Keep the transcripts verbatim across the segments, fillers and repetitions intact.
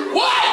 Woi!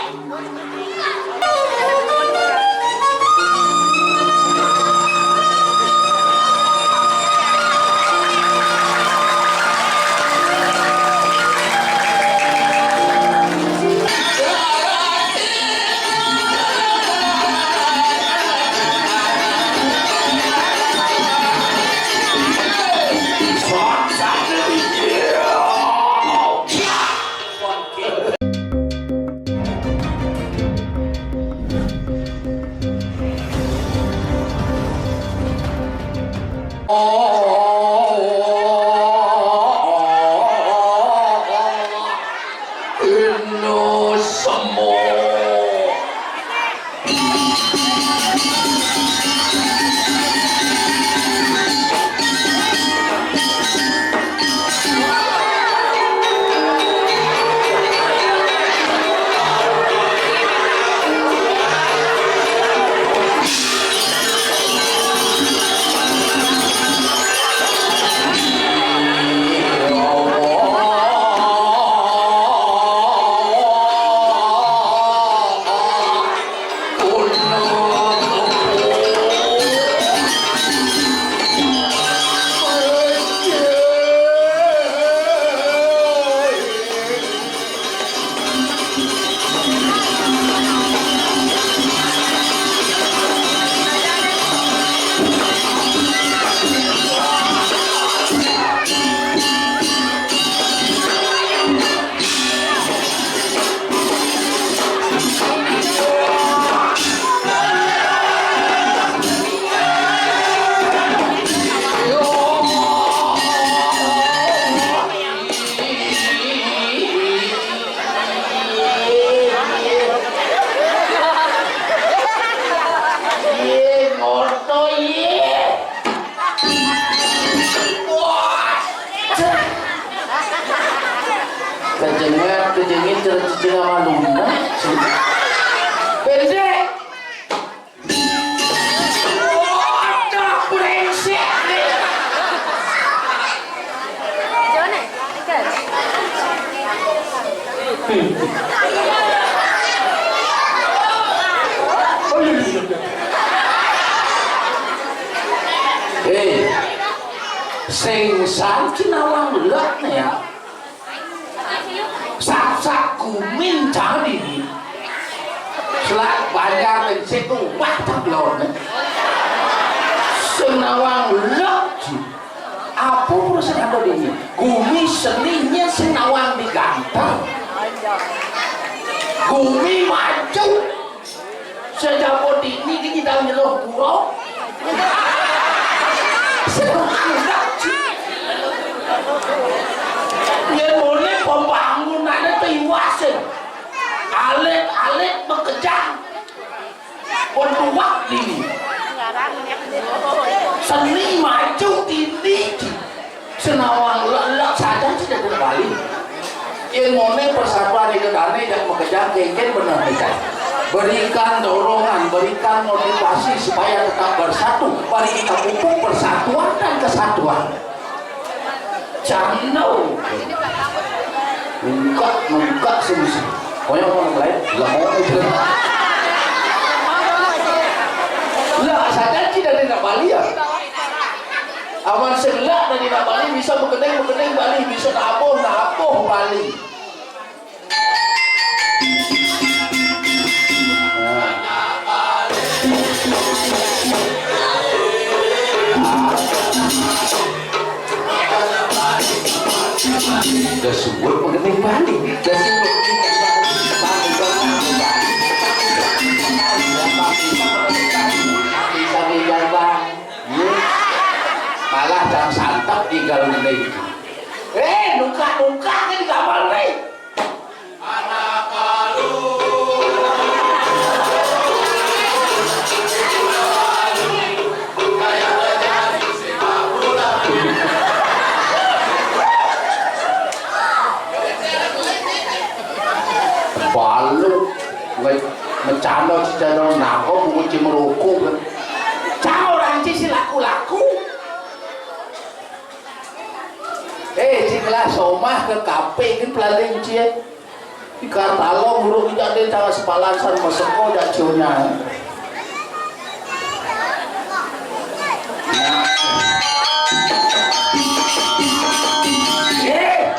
Iye, ngono, iye. Wah. Kejengat, kejengat, cercicing sama luna. Pendek. Waduh, brengsek nih. Oh, iya, iya, iya. Hei, sing sanci nawang lek nih ya. Sak-sak gumin jane iki. Selak Banjar ning situ wah teblone. Sing nawang lek. Apa urusan ada ini? Gumi seninya sing nawang digantar. Gumi maju. Sejaput ini iki tau nyeluh gurung. Sing anggap. Yen mule pembangunane tiwas sing alit-alit mekejang. Pun tuwak dini. Seni maju dini. Senawang lelak saja tidak kembali. Ilmune persatuan itu dane yang mekejang kengken bener nih, kan? Berikan dorongan, berikan motivasi supaya tetap bersatu. Mari kita pupuk persatuan dan kesatuan. Jano. Enggak, enggak sih, sih. Pokoknya orang lain, lah mau itu. Lah, saja tidak nak Bali ya. Aman selak dari nak Bali bisa bekening, bekening Bali, bisa nabuh, nabuh Bali. Dah suwun mengenai Bali. Dah suwun. Malah jam santap tinggal mengenai. Eh, nungkak-nungkak kan di kamar nih. Balu, nge-, ngecano cicano nangko buku cimerukuk. Cano ranci si laku-laku. Eh, cing lah somah ke kape kan pelaling cie. Di Kartalong urung jadé cara sepalan san meseko jaciunya. Eh,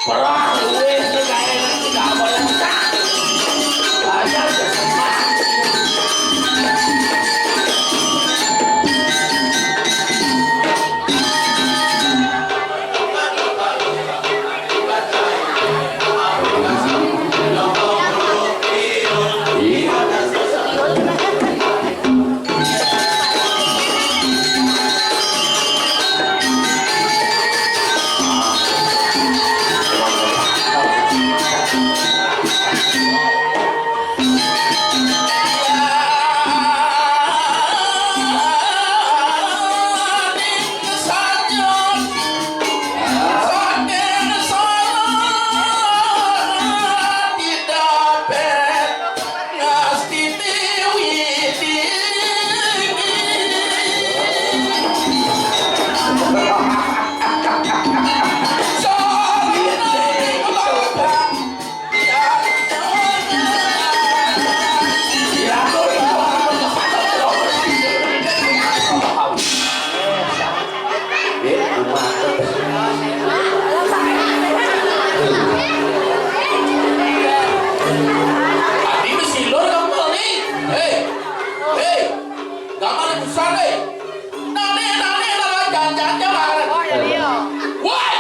perang luwih ke gaé nang tidak boleh tak. Aja sesemah. Tadi mesti lur kamu nih. Hei, hei, gamal busan, hei. Nane, nane, nane, jangan, jangan, jangan. Woi!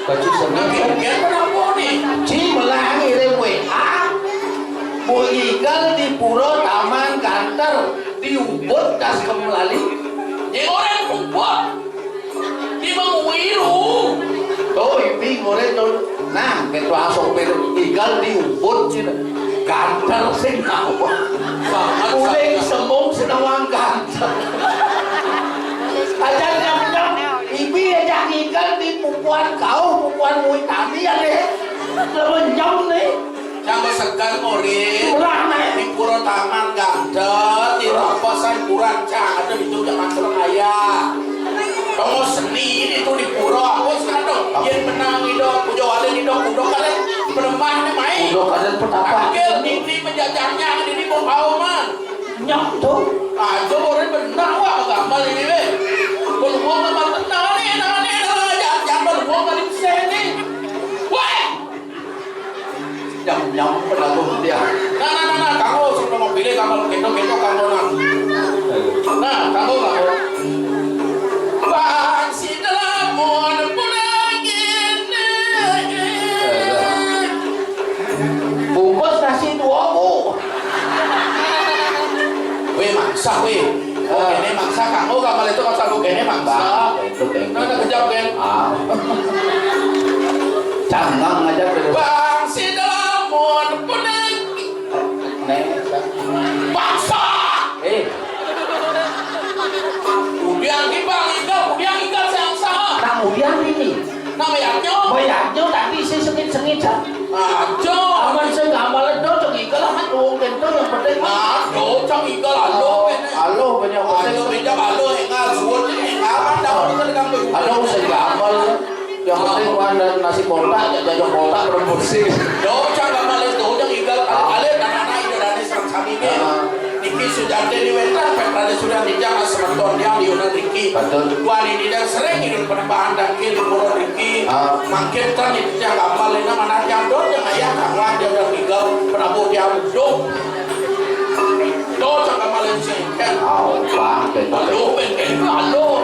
Baju seneng. Nang kénkén kenapa nih? Ci melah ngirim W A. Mu ngigal di Pura Taman Ganter, di Ubud, das kamu lali. Ya orang Ubud. Di Bengwiru. Oh, ibi ngoré to. Nah, kéto asok péro ngigal di Ubud cina. Ganter sing nawang. Uling semung sing nawang ganter. Aja nyam-nyam, ibi aja ngigal di pupuan kauh, pupuan muwi tani ya deh. Lemenyem nih. Cang segan ngoré. Murah, Nek. Di Pura Taman Ganter, di Rapasan Pura Cang, ada di Jogja Mansur Kaya. Kamu seni ini tuh di Pura, apa sih ada? Yén menang idok, puja wali idok, idok kalian penemah nih main. Idok kalian petapa. Ambil ini menjajahnya, ini mau kau man. Nyam tuh. Aja boleh benar wah gamal ini weh. Beluang gamal benar nih, nah nih, nah, jangan, jangan beluang kali bisa nih. Weh! Nyam-nyam lagu dia. Nah, nah, nah, nah, kanggo sing mau pilih kanggo kéto-kéto kanggo nang. Nah, kanggo kanggo. Bang si delamun punagine. Bungkus nasi dua, Bu. Wé, mangsa, wé. Oh, kéné mangsa kanggo gamal itu kan sabu kéné mangsa. Nah, itu kéné. Nah, nah, kejap, Gén. Ah. Cangang aja terus. Bang si delamun punagine. Nih. Bangsa. Eh. Udian ki bang, udian, udian saya saha. Nah, udian ini. Nah, bayarnya. Bayarnya tapi si sengit-sengit, Cang. Aja. Aman saya gamal do, Cang, igal amat luwung kénto yang penting. Nah, do, Cang, igal, alo, kéné. Alo, banyak penting. Alo, beda, alo, enggak, suwun, enggak, ada, ada, ada, ada. Alo, saya gamal. Yang penting mana nasi kotak, ya, jajan kotak, belum bersih. Dong, cang gamal itu, dong, igal, kali-kali, anak-anak, ijo, dani, serang sami, nih. Ah. Niki Sujati di Wetan, Pek Raja Sudah Tijang, semeton yang di Yunan Riki. Betul. Tuan ini dan sering ini penembahan dan kiri, kurun Riki. Ah. Makin terang itu yang gamal, ini mana yang dong, yang ayah, kawan, dia udah igal, penabuh, dia uduk. Dong, cang gamal, yang sengken. Ah, Bang, betul. Aduh, bengken, aduh.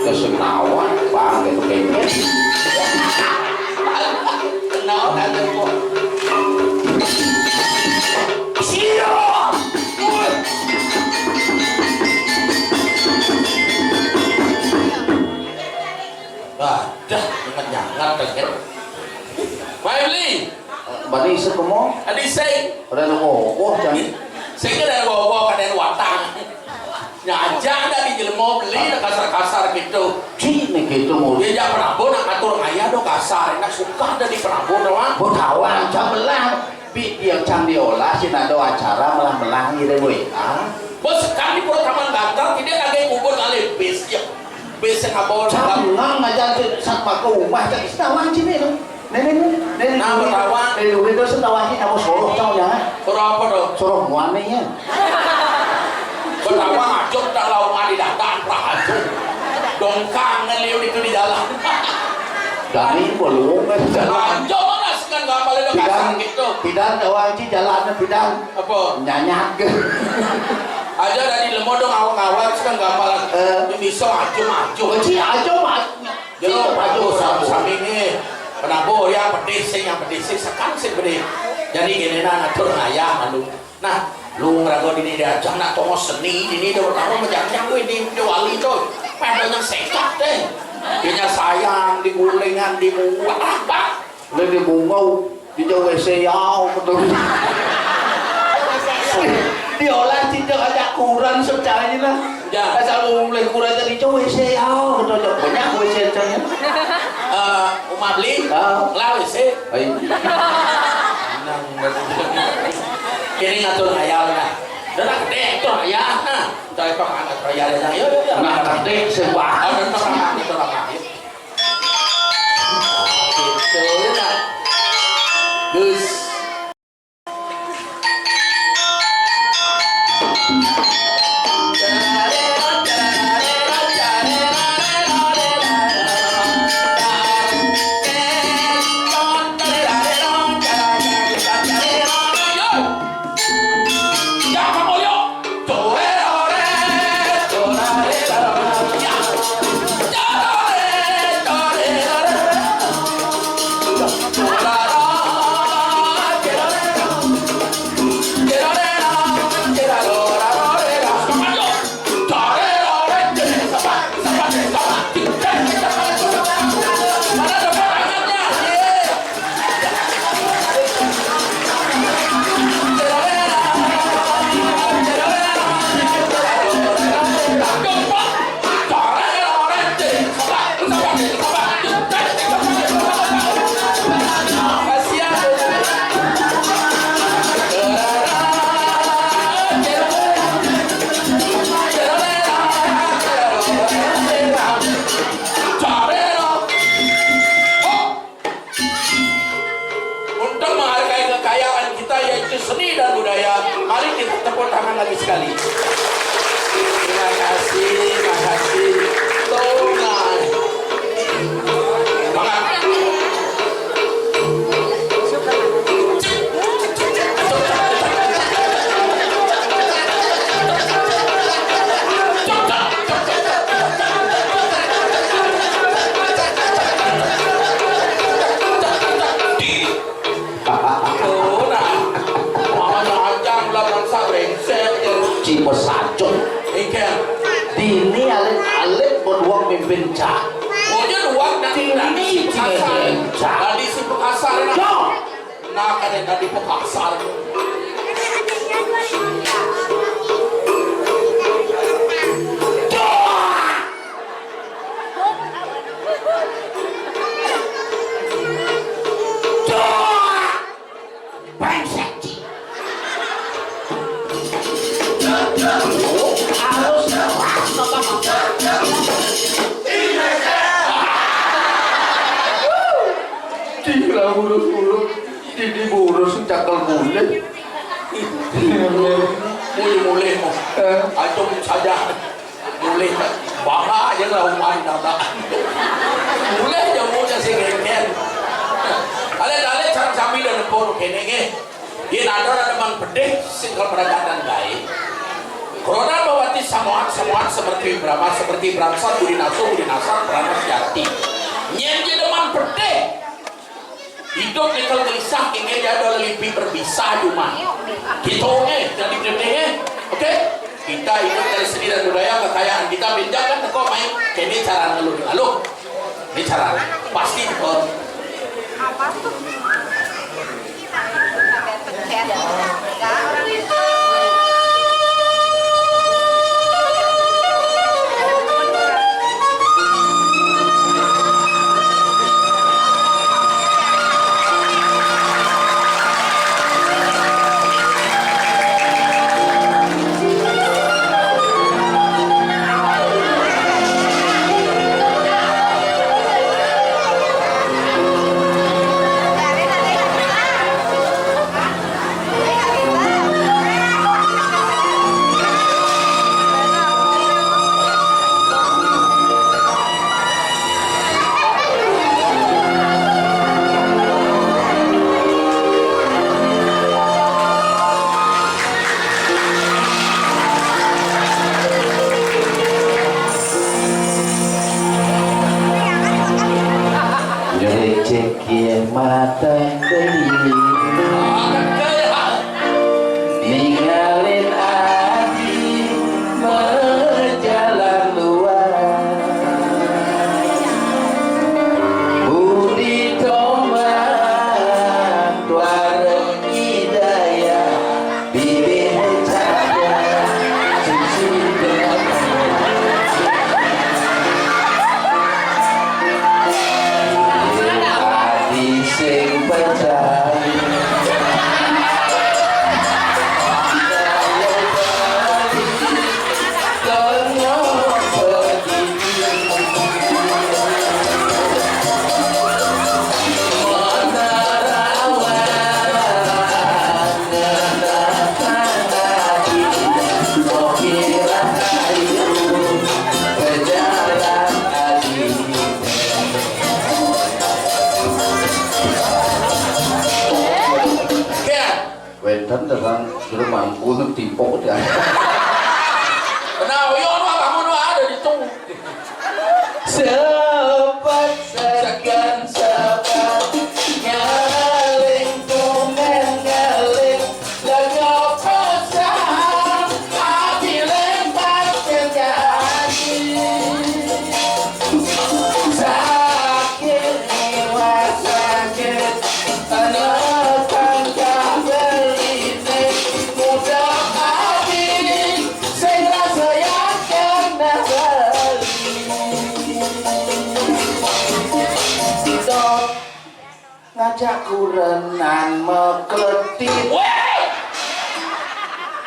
Kesenawan, Bang, gitu, kayaknya. Kenaon ada kok. Siap. Woi. Wadah, nyangat deh. Mai beli. Bani isuk kemo. Adi sing. Ada nang kokoh, Cang. Sing ada kokoh, kada watang. Nyajang dah di jelema beli dah kasar-kasar gitu. Cih, nih gitu mau. Dia jak Prabu nak atur ngayah do kasar, enak suka dah di Prabu doang. Mau tawang, Cang, belah. Bi dia Cang diolah, sing ado acara melah-melah ngirim W A. Bos, kan di Pura Taman Gantar, tidak lagi kubur kali bis, ya. Bis yang abon. Cang, ngang aja Satpam ka umah, cék sing tawang cini to. Néné, néné, néné. Nah, tawang. Néné, néné, terus tawang cini, nama soroh, cang, ya. Soroh apa to? Soroh muané, ya. Tawang aja, tak lawan di datang, prah aja. Dongkang ngeliu itu di jalan. Dami, bolong, kan, jalan. Aja, mana sekan gampal itu kasar gitu. Pidan, tawang cini jalan, pidan. Apa? Nyanyat. Aja dari lemodong awak-awak, sekan gampal. Eh. Bisa aja maju. Cini aja maju. Jero, aduh, sami, sami nih. Penabuh, yang pedih sih, yang pedih sih, sekan sih pedih. Jadi gini, nah, ngatur ngayah, malu. Nah, lu ngerago dini diajang, nak tongos seni, dini udah pertama menjangjang, wih, di, di wali tuh. Padahal yang sekat deh. Dia sayang, digulingan, dibuat, apa? Lha di bungau, di jauh W C yau, betul. Wih, diolah tidak ada kuran sebenarnya lah. Ya. Asal mau mulai kuran tadi jauh W C yau, betul, betul. Banyak W C canya. Eh, Uma beli? Ah. Lah, W C. Ai. Nang, kini ngatur hayal lah. Dan aku deh, itu hayal, nah. Cari pamangan hayal, ya. Yo, yo, yo. Nah, nanti sebuah. Oh, dan pamangan itu lah, nah. Gitu, nah. Gus. Untuk menghargai kekayaan kita, yaitu seni dan budaya, mari kita tepuk tangan lagi sekali. Terima kasih, terima kasih. Tungai. Semangat. Tuh, nah. Mamanya Ajang lah bangsa brengsek, tuh. Ci pesacun. Ikan. Dini alit-alit berduang mimpin cak. Oh, dia duang dan Dini tadi si Pekasar. Cilencak. Tadi si Pekasar, nah. Yo. Nah, kan yang tadi Pekasar. Yo. Duh! Brengsek, Ci. Harus keras, Bapak. Gila, burus-burus. Didi burus, cakal mulih. Mulih-mulih, mau. Eh. Antum saja. Mulih, bangga aja lah umai nada. Mulih aja, mulih sing ngéngkén. Alit-alit sareng sami da nembung kéné nggih. Yén ada rada mang pedih sing kaperagatan baé. Krana bawati samoan-samoan seperti Brahma, seperti Bramsat, Budi Naso, Budi Nasar, Prana Sejati. Nyén jé demen pedih. Idup nyekel gelisah, kéngkén jadwal lipi berbisa jumah. Gitu, eh, jadi bener, eh. Oke? Kita hidup dari seni dan budaya, kekayaan kita pinjam kan teko main. Ini cara ngeluh-ngeluh. Ini cara pasti teko. Apa tuh? Sekian matang beli. Ningalin adi majalan luar. Budi tomang tuara idaya. Bibir cahaya, susu gelap. Hati sing percaya. Wénten dalam jero mangku timpuk dia. Nah, uyon mah kamu nu ada di tu. Sepat segan sepat ngaling tumen ngaling lega pasang ati lempat kejati. Sakit jiwa sakit anak tangkap beliné muda ati. Sing rasa yakin nasali. Dok ngajak kurenan mekletit. Wéh!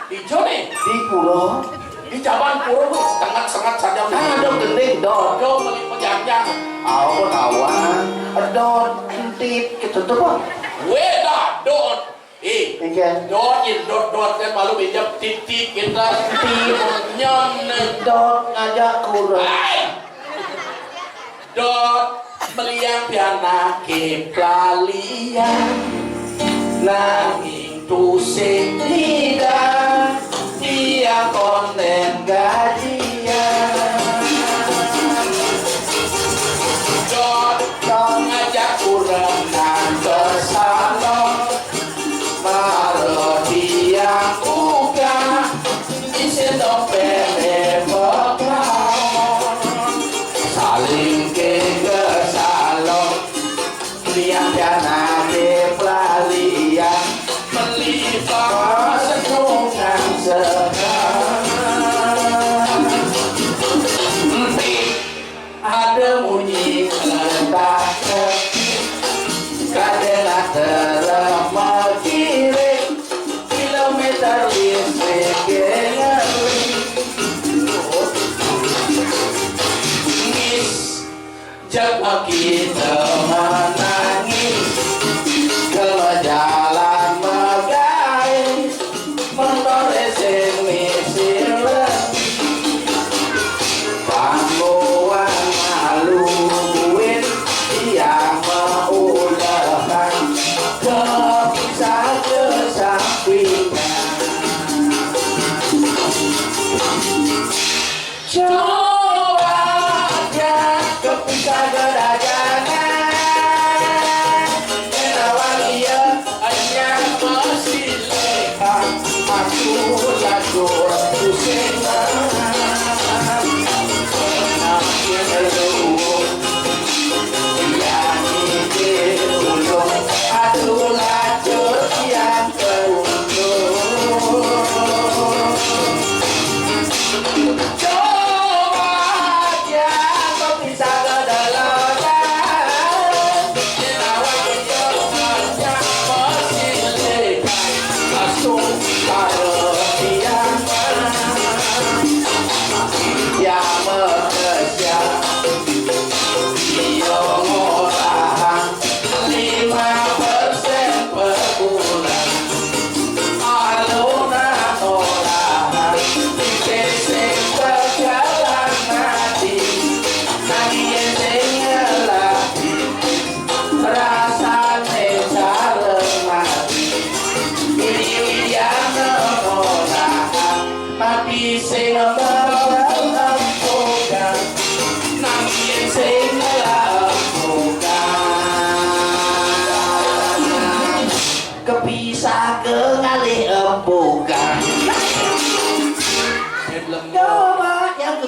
Ijo nih. Di pura. Di jaman pura tuh tengah-tengah saja. Ada gending, Dok. Dok, meli pejanjang. Awan, awan. Dot, entit, gitu tuh, Bang. Wéh, dah, dot. Ih, dot, ih, dot, dot, kan malu pinjam titik kita. Entit. Nyon, nih. Dot, ngajak kurang. Hai! Dot, meliang pianake pelalian. Nanging tusing nida, tiang konden gajian. Dot, dot, ngajak kurenan ke salon. Mara tiang uga isin dompete beklon. Saling ke salon, liang janake pelalian, meli pasenungan segar. Enti ada munyi letak, kadena terema kiring, kilometer listrik ngeri. Ngis, jaba kita menangis, ke jalan megai. Mentore sing misi wengi. Panggoan malu buin, iya maulehan kepisah kesampingan. Coba aja kepisah kedagangan.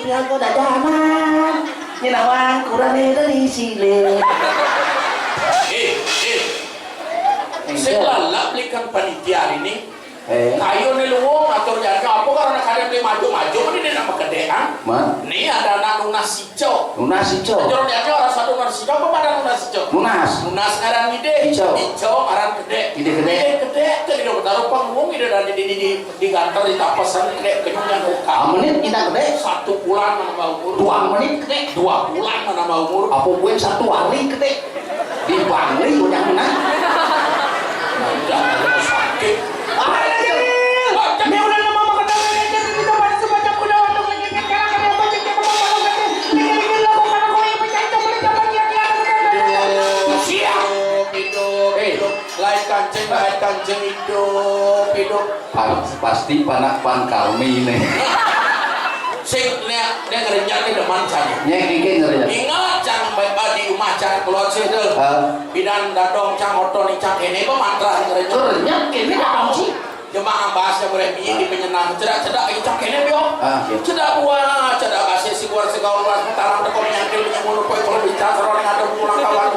Aku dah jangan. Ini nawang kurang ni dari sini. Eh, eh. Sing lalap likan panitia hari ni. Eh. Kayu ni luwung atur jaga apa karena kada beli maju-maju ni dia nak makedek, ah? Ma? Ni ada anak nunas ijo. Nunas ijo. Ajar dia orang satu nunas ijo apa pada nunas ijo? Nunas. Nunas ngaran ni deh. Ijo. Ijo ngaran kedek. Ide kedek. Ide kedek tu ide taruh panggung ide dan di di di di gantar di tapasan kedek kenyang muka. Ah, menit kita kedek. Satu bulan mana mau umur? Dua menit kedek. Dua bulan mana mau umur? Apa buat satu hari kedek? Di Bangli udah menang. Udah sakit. Ah, lagi. Wah, ini udah lama makan dari kita pada semacam udah waktu lagi kan kalau kami apa cek apa apa lagi. Lagi lagi lo bukan aku yang pecah itu boleh dapat dia dia. Siap. Hidup, hidup. Lain kancing, lain kancing hidup, hidup. Pa-, pasti panak pan kami nih. Sing nek nek ngerenyah ni demen cang. Nyek iki ngerenyah. Ingat cang baik di rumah cang keluar sih tu. Ha. Bidan dadong cang oto ni cang ini apa mantra ngerenyah. Ngerenyah kene apa sih? Jemaah bahasa beremi di penyenang cedak-cedak ini cang ini bio. Ah, iya. Cedak buah, cedak basi si buah segaul luas mataram teko menyangkil menyemur poe kalau bicara seorang ada pulang kawan.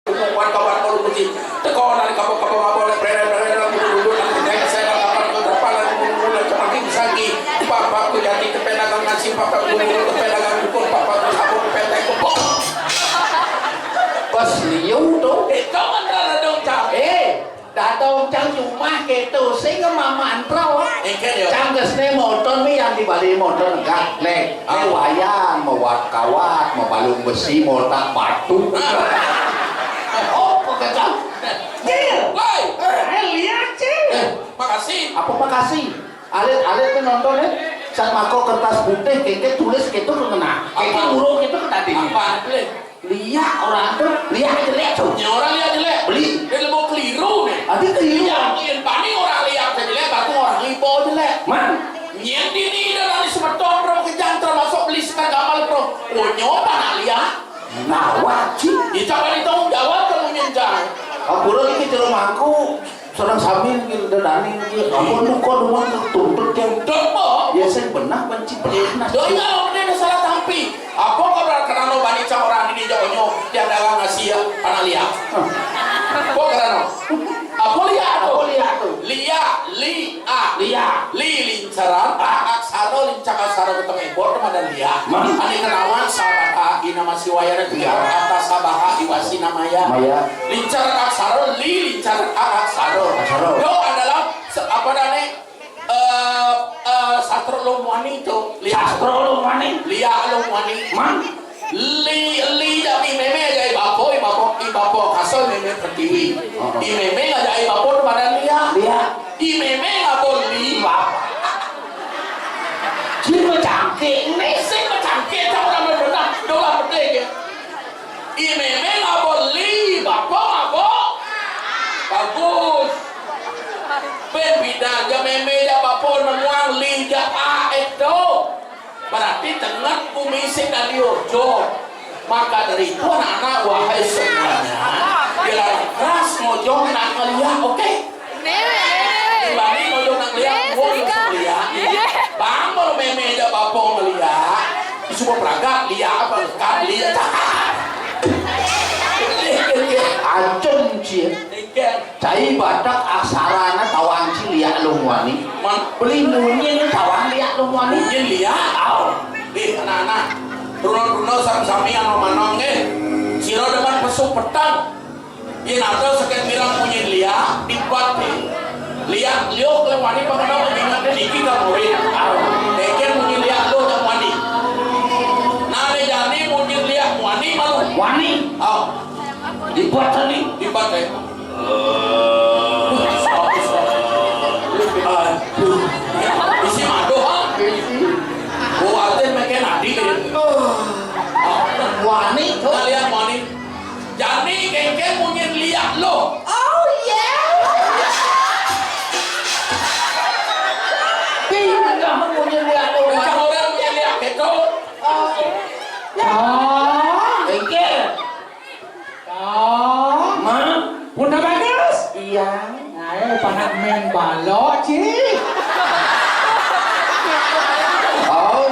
Kawan-kawan kalau muji teko nang kapo-kapo mabole prere-prere duduk nang kayak saya nang kapan ke depan nang mulu-mulu nang cemangking sangki. Papa ku jadi kepedagang nasi papa ku mulu kepedagang dukun papa ku sabuk kepetek kepok. Pas liu tu. Eh, kau kan rada dong cak. Eh, datang cang cuma ketu sing mama antro. Engke dia. Cang kesne motor ni yang dibali motor negak lek. Ah. Ni wayang, mawat kawat, mabalung besi, motak batu. Ah. Oh, pekerja. Cil. Woi. Eh, lihat, Cil. Eh, makasih. Apa makasih? Alit-alit ni nonton, eh. Sang mako kertas putih, keke tulis gitu ke ngena. Keke apa? Urung gitu ke tadi. Apa, Pli? Liak orang tu, liak jelek tu. Nya orang liak jelek. Beli. Dia lebih keliru ni. Ada keliru. Yang ingin paling orang liak jelek, batu orang libo jelek. Man. Nyen dini ida nani semeton pro kejang termasuk beli sekat gamal pro. Onyo panak liak. Nawak, cik. Icak bani tanggung jawab kamu nyen jang. Ampura iki jero mangku, seorang sami iki dedani iki. Ampun duko duman tumpet yang. Dopo? Ya sing benah benci panas. Doi kalau benda salah tampi. Apa kau berkenan lo bani cang orang dini jauh nyo yang dagang nasi ya panak liak. Apa kerana? Apa liak tu? Apa liak tu? Liak, li, a. Liak. Li, lincaran, a, aksara, lincak aksara ke tengah bor tu madan liak. Mana? Ani kenawan sabaha, ina masih wayar tu ya. Kata sabaha, iwasi namaya. Maya. Lincaran aksara, li, lincaran a, aksara. Aksara. Do adalah se-, apa dah ni? Eh, eh, sastra lo muani tu. Liak. Sastra lo muani. Liak lo muani. Man? Li, li jadi meme jadi bapo, i bapo, i bapo kasoi meme pertiwi. Oh. I meme jadi bapo tu badan liak. Liak. I meme ngabo li. Bapo. Sing macangkik ni. Sing macangkik, tak orang benar. Doa betul je. I meme ngabo li, bapo ngabo. Bagus. Ben bidan ja meme ja bapo nemuang li ja a eto. Berarti tenget bumi sing dadi ojo. Maka dari itu anak-anak, wahai semuanya, dilarang keras ngojong nak ngeliat, oke? Dibanding ngojong nak ngeliat, ngojong nak ngeliat. Bang, kalau meme ja bapo ngeliat, semua peragak liat apa kan liat. Acem cie. Cai badak aksarana tawang ci liak lung wani. Man. Beli munyin tawang liak lung wani. Munyin liak. Au. Ih, anak-anak. Runo-runo sami-sami anu manong, eh. Sira demen pesu petang. Yen ada seket mirang munyin liak, dibat, eh. Liak liuk lung wani pengenal ingat niki ka murid. Au. Deken munyin liak lo jam wani. Nah, jani munyin liak wani malu. Wani. Au. Dibat tadi. Dibat, eh. Aduh. Isi madu, ha? Isi. Oh, artin meken adi, eh. Wani, tuh. Kalian wani. Jani kengkeng munyin liak lo. Oh, yeah. Pindah munyin liak lo. Bukan orang munyin liak, gitu. Oh. Ah, kengkeng. Oh. Ma? Bunda Bagus? Iya. Nah, eh, panak main balok, Ci. Oh.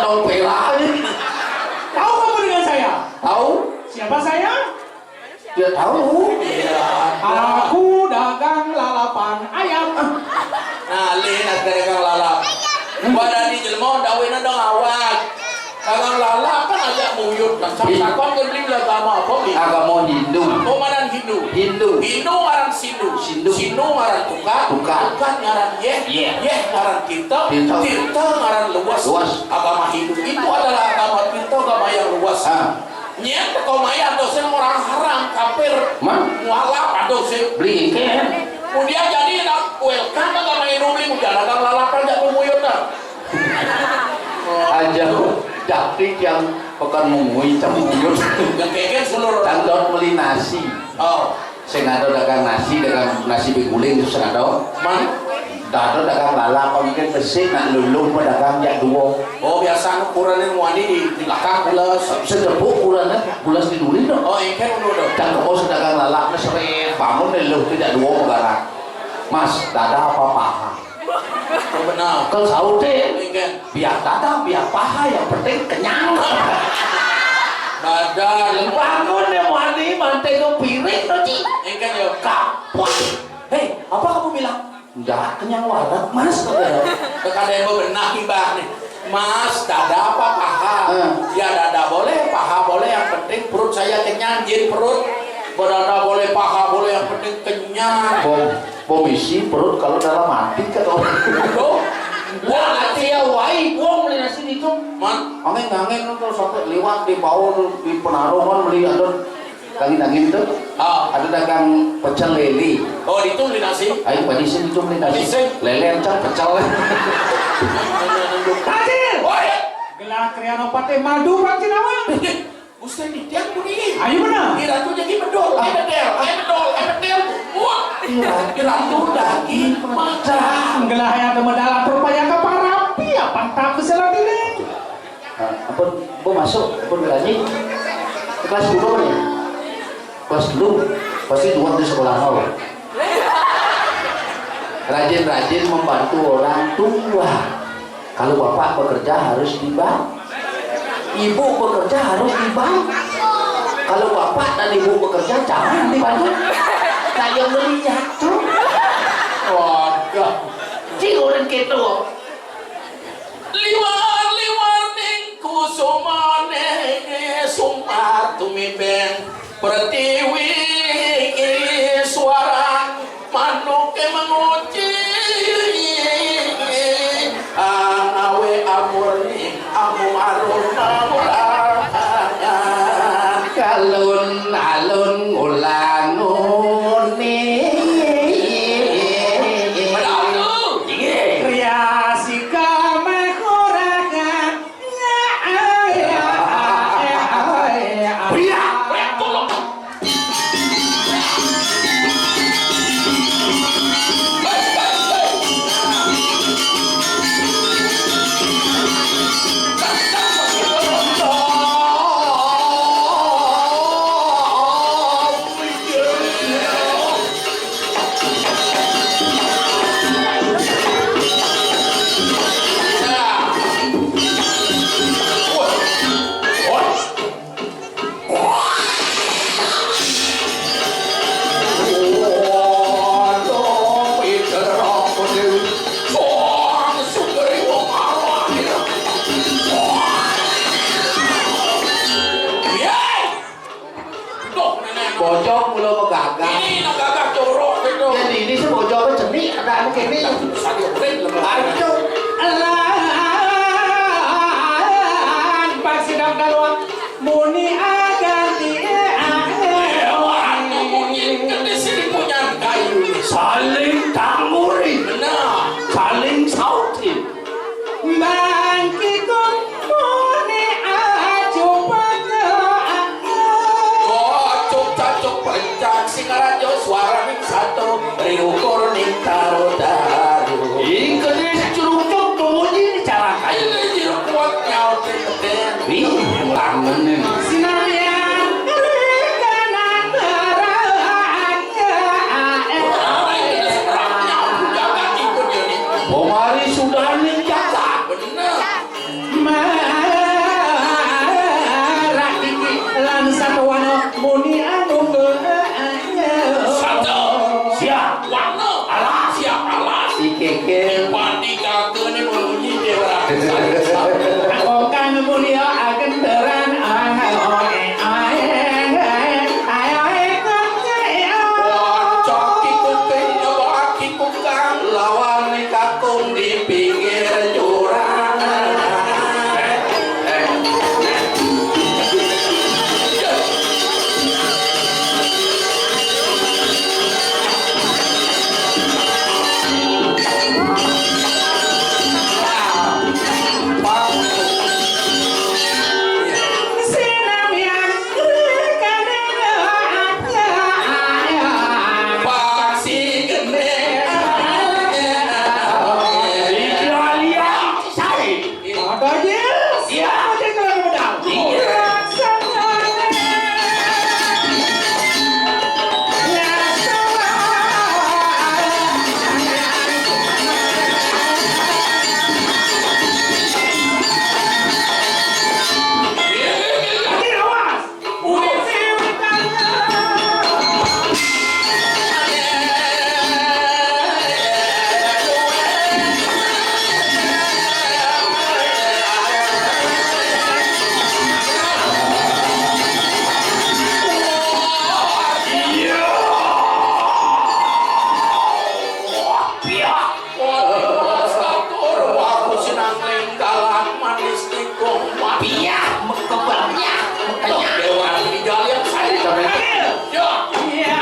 Pela aja. Tahu kamu dengan saya? Tahu? Siapa saya? Dia tahu. Iya. Aku dagang lalapan ayam. Nah, lin dagang lalap. Pada di jelema dawena dong awak. Dagang lalap kan aja muyut kan. Iya. Takon kan beli agama apa, beli? Agama Hindu. Oh, mana Hindu? Hindu. Hindu ngaran Sindu. Sindu. Sindu ngaran tukad. Tukad. Tukad ngaran Yéh. Yéh. Yéh ngaran Tirta. Tirta. Tirta ngaran Luas. Luas. Agama Hindu itu adalah agama Tirta, agama yang luas. Ah. Nyén teko maya ada sing orang haram, kafir. Man? Mualaf ada sing. Beli kan? Kemudian jadi nak welcome agama Hindu beli muda dagang lalapan jak muyut dah. Aja dapik yang pekan mungui cemuyut. Yang keken seluruh tandot beli nasi. Oh. Sing ada dagang nasi, dagang nasi biguling itu sing ada. Man? Dah ada dagang lalap, mungkin besi nak lulu pedagang jak dua. Oh, biasa ukurannya muani di, di belakang pulas. Sedepuk ukurannya pulas di duri dong. Oh, engke dulu dong. Dan kok sedagang lalap sering bangun deh lu tidak dua megarang. Mas, dada apa paha? Benar. Kalau sahur deh, biar dada, biar paha, yang penting kenyang. Dada. Bangun deh, mandi, mantai ke piring tuh, Ci. Engke yo. Kapok. Hei, apa kamu bilang? Enggak, kenyang wareg, Mas, kata dia. Kata yang bebenah, Mbah, nih. Mas, dada apa paha? Eh. Ya, dada boleh, paha boleh, yang penting perut saya kenyang, jin perut. Dada boleh, paha boleh, yang penting kenyang. Bom, bom isi perut kalau dalam hati, kata orang. Tuh. Wah, hati ya, wai, gua beli nasi itu. Man. Angin-angin tuh sampai lewat di bawah tuh, di Penaruh kan beli ada Kang Idangin tuh. Ah. Ada dagang pecel lele. Oh, di itu beli nasi. Ayo, Pak Disin itu beli nasi. Disin. Lele encang pecel. Hadir. Woi. Gelah kriano pate madu Pak Cinawa. Buset, di tiang bunyi. Ayo, benar. Di ratu jadi bedol, eh, bedel, eh, bedol, eh, bedel. Wah, di ratu daging makan. Gelah yang ada modal atur payah ke parapi, apa entah bisa lagi nih. Nah, ampun, ampun masuk, ampun berani. Kelas dulu nih. Kelas dulu, pasti dua di sekolah mau. Rajin-rajin membantu orang tua. Kalau bapak bekerja harus di bank. Ibu bekerja harus di bank. Kalau bapak dan ibu bekerja jangan di bank. Saya melihat tuh. Waduh. Cik orang gitu. Liwar-liwar ning kusumane sumar tumibeng pertiwi suara manuke menguci angawe amur ning amu arun maulangan kalun alun ngulanguni. Padahal tuh. Inggih. Kriasika meh ora kan. Duh, nenek. Bojong mula megagah. Ini nak gagah jorok gitu. Jadi ini sih bojong cenik, ada anu kene. Bisa diobrol, lemes. Aduh. Lan pas sidang daluan muni aganti, eh, eh. Lewat muni gede sini punya kayu. Saling tangguri. Benar. Saling sauti. Bangki kumpulne acuh pegel. Kocok cacok perencak sing ngarajo suaraning sato riukur ning taru-taru. Ing kedis cerucuk tumuji dicarak kayu. Ini jeruk kuat nyaut ning keten. Ih, tangan ini. Sinambian rikanan barang. Orang ini seberang nyaut jagat ikut jadi. Pomari sudah ning jagat. Bener. Iya, mekebaknya. Tuh, Dewa di dalam saya. Iya.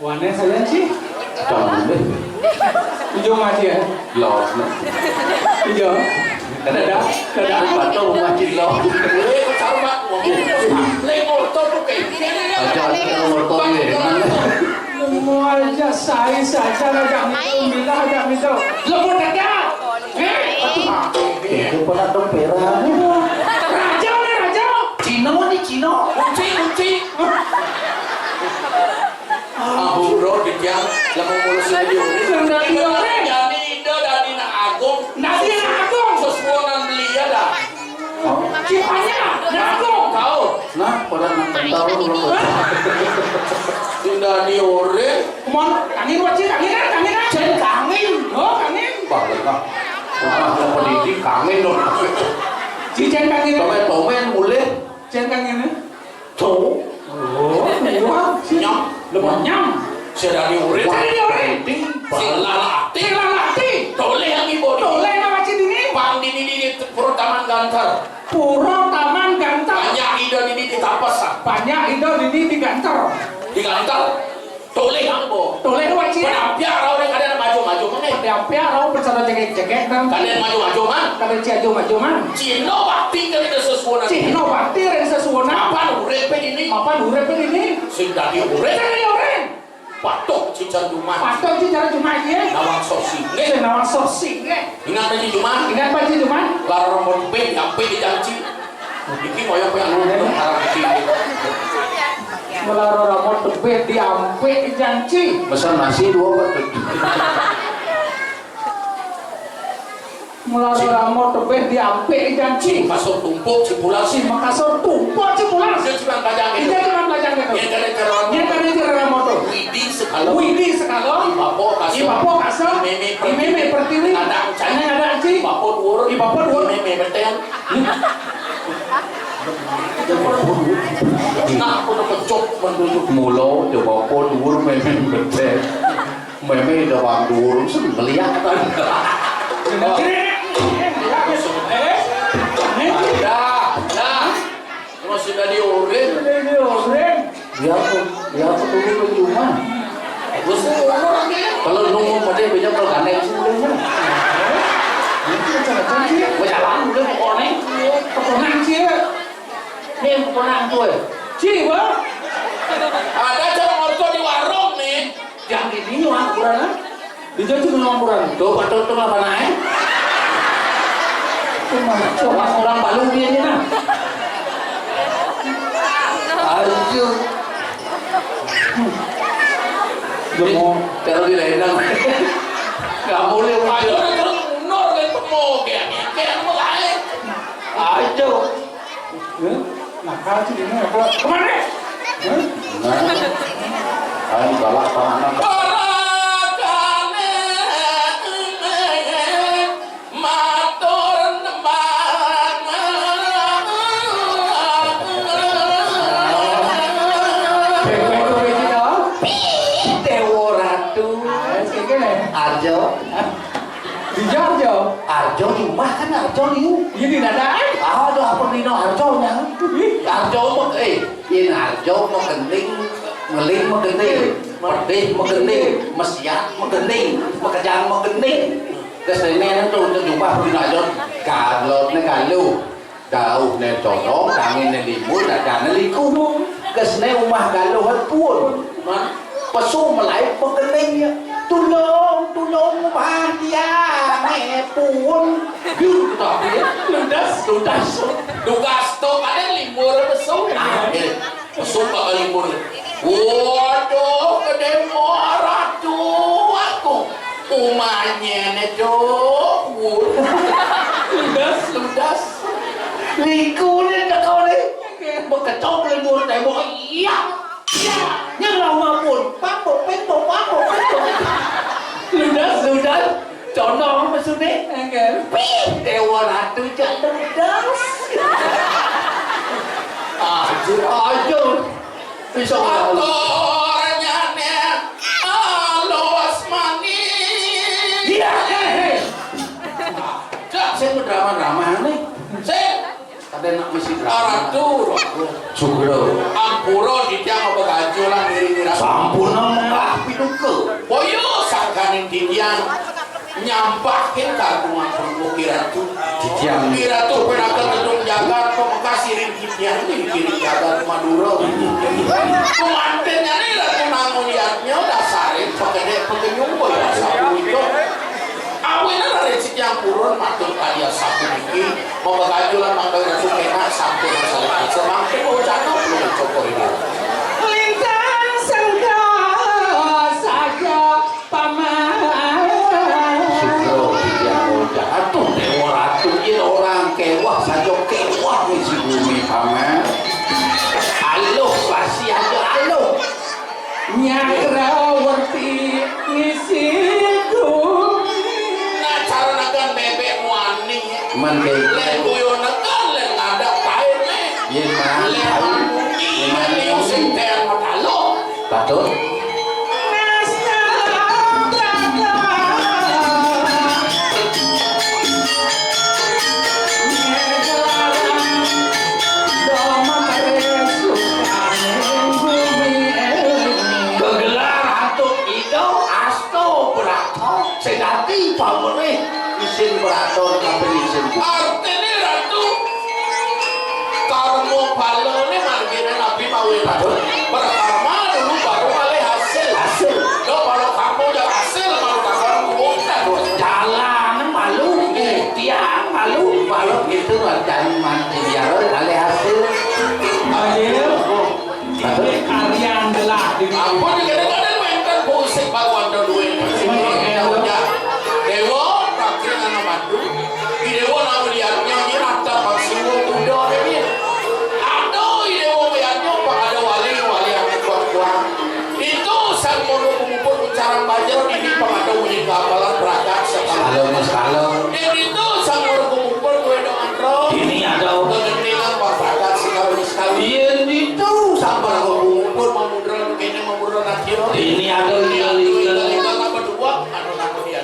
Wane saya sih. Jangan deh. Ujung aja ya. Los. Ujung. Dadah, dadah. Batu masih los. Aja kita nomor tol ya. Semua aja saya saja aja itu, milah aja itu. Lemot dadah. Eh, aduh. Itu pernah dong perang. Raja nih, raja. Cino nih, Cino. Kunci, kunci. Ampura, Dijang, lemu mulus sing diurip. Sing dadi urip. Jani Ida dadi Nak Agung. Dadi Nak Agung. Sesuwunan belia dah. Hah? Cipanya Nak Agung. Tahu. Nah, pada nang tahu lu. Sing dadi urip. Mon, kangin wae, Ci, kangin, kangin. Jen kangin. Oh, kangin. Wah, lengkap. Wah, yang pendidik kangin dong. Ci, jen kangin. Tomen-tomen mulih. Jen kangin. Tuh. Oh, iya. Nyam. Lepas nyam. Sing dadi urip. Sing dadi urip. Sing lalati. Sing lalati. Toleh yang ibu. Toleh nama cini. Pang dini dini pura taman gantar. Pura taman gantar. Banyak ida dini di tapas, ah. Banyak ida dini di gantar. Di gantar. Toleh anggo. Toleh wae, Ci. Penampiak rau ning kadang maju-maju meneh. Penampiak rau percaya jegek-jegek nang. Kadang maju-maju man. Kadang ci aju maju man. Cino bakti kan ada sesuatu. Cino bakti ada sesuatu. Mapan urip ini. Mapan urip ini. Sing dadi urip. Sing dadi urip. Patuh cicar Jumat. Patuh cicar Jumat ya. Nawang sosi. Nggih. Sing nawang sosi nggih. Ingat aja Jumat. Ingat aja Jumat. Lara rambut pink, sampai di janji. Iki koyo koyo anu nang arep iki. Melara rambut tebih diampik janji. Pesan nasi dua apa tuh? Melara rambut tebih diampik janji. Kasur tumpuk cipulas. Si makasur tumpuk cipulas. Dia cuma bajang gitu. Dia cuma bajang gitu. Dia dari cara rambut. Dia dari cara rambut tuh. Widi sekalo. Widi sekalo. Di bapo kasur. Di bapo kasur. Meme pertiwi. Meme pertiwi. Ada ancanya. Ada anci. Bapo dhuwur. Di bapo dhuwur. Meme beten. Nah, aku udah kecok menunjuk mulo, coba apa dhuwur meme beten. Meme udah bang dhuwur, sing kelihatan. Dah, dah. Terus sudah diurin. Sudah diurin. Dia aku, dia aku turun ke rumah. Terus kalau nunggu pada banyak kalau gandeng sih udah. Ini macam-macam sih. Gua jalan udah pokoknya. Pokoknya sih. Nih, pokoknya tuh. Ci, Bang. Ada cara ngobrol di warung nih. Yang ini mah ukuran, ah. Di jauh cuma ukuran. Tuh, patut tuh apa naik? Cuma, cuma orang Palu dia ini nah. Aduh. Dia mau kalau di lain nang. Nggak boleh. Ayo, terus mundur, kayak pemogeng. Kayak apa lain? Ayo. Hah? Nakal sih ini apa? Kemana? Hah? Nah. Ayo galak panganan. Ora kane matur nembang. Dewa Ratu. Ayo, sini. Arjo. Hah? Di Arjo. Arjo di rumah kan Arjo liu. Iya di dadaan. Aduh apa Nino Arjo nya. Arjo mah eh yen Arjo mah gending ngeling mah gending. Pedih magending, mesiat magending, makejang magending. Kesene to jubah pinayun, galotne galuh. Dauhne condong, tanginne limbur, dadane liku. Kesene umah galuh pun. Pesu melait magending. "Tulung, tulung, umah tiange pun." Biu tapi ludas, ludas. Dugas to kadang limbur pesu. Ah, nggih. Pesu bakal limbur. "Waduh, gedhe ratu aku. Umahnya ne dhuwur." Ludas, ludas. Likune tekone. Bekecok limbur tembok. Iya. Iya. Nyang lama pun. Pambok, pembok, pambok, pembok. Ludas, ludas. Condong mesune. Nggih. Pih, Dewa Ratu jak ndedes. Aja, aja. Bisa ngomong. Aturnyane alus manis. Iya, eh, eh. Cak, sing drama-drama nih. Sing. Kadang nak mesti drama. Aratu. Sugro. Ampura titiang mabagaja lan ngiring-ngiring. Sampun nembah pinuka. Boya sangkaning titiang nyampahin kagungan Ratu. Titiang. Ratu pinaka tedung jagat pamekas iring titiang ning iring jagat Madura. Kumanten nyane Ratu Nangun Yadnya dasarin pagedhe pagenyung boya sapunika. Awinane raris titiang purun matur kadi asapuniki, mabagaja lan manggawi ratu kenak sampun salebet. Semangkin wacana belum dicoba ini. Lintang sengkala saja paman. Sugro titiang bocah. Aduh, Dewa Ratu, yen orang kewah saja kewah ngisi bumi, Paman. Aluh, pasti aja aluh. Nyakrawarti ngisi bumi. Nah, cara nagan bebek muani. Men bebek. Len kuyo nagan, len ngadap kain, eh. Yen mah. Len manungi, yen len manungi. Liu sing ten matalo. Patut. Gegelar antuk Ida Asta Brata, sing dadi pamrih isin brata kaping isin. Artine Ratu, karma balane margine nabi mawi Ratu. Pertama dulu baru malih hasil. Hasil. Lo kalau kamu udah hasil, kalau takon kuwung terus. Jalan malu, tiang malu, malu gitu, dan mati biar malih hasil. Ayo. Ini karyan telah di. Ampun, kadang-kadang wenten musik baru ada duit. Dewa, prakir ana madu. Di Dewa namun liatnya, ini rata maksimal udah ada ini. Aduh, di Dewa liatnya, pak ada wali, wali yang kuat-kuat. Itu sang mono pengumpul ucaran banjar, ini pak ada wujud gamelan berangkat sekali. Halo, Mas, halo. Dan itu sang mono pengumpul gue dengan roh. Ini ada. Kegentingan pak berangkat sekali. Yen itu sampun aku kumpul mamudra kene mamudra nadya. Ini ada lingga-lingga. Lingga-lingga tambah dua, anu nang dia.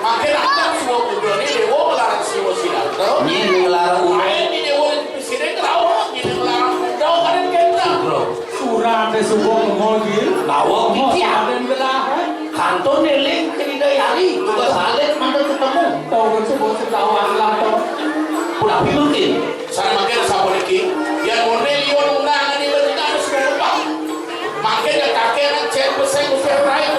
Makin akan suwa mudra ni dewa ngelarang siwa sidarta. Nyi ngelarang ulo. Ae ni dewa ni pisire ngrawak, nyi ngelarang mudra kadang kena. Bro. Surate suwa kemol gil. Bawa kemol. Iya. Kadang gelah. Kantun eling ke Ida Yari, tugas alit mangga ketemu. Tau kan sebut sekawan lah, tau. Punapi mungkin? Sana mangkin sapuniki, yen murni liwat undangan ibu kita harus berubah. Mangkin ya kakek nang cek pesek usir rai,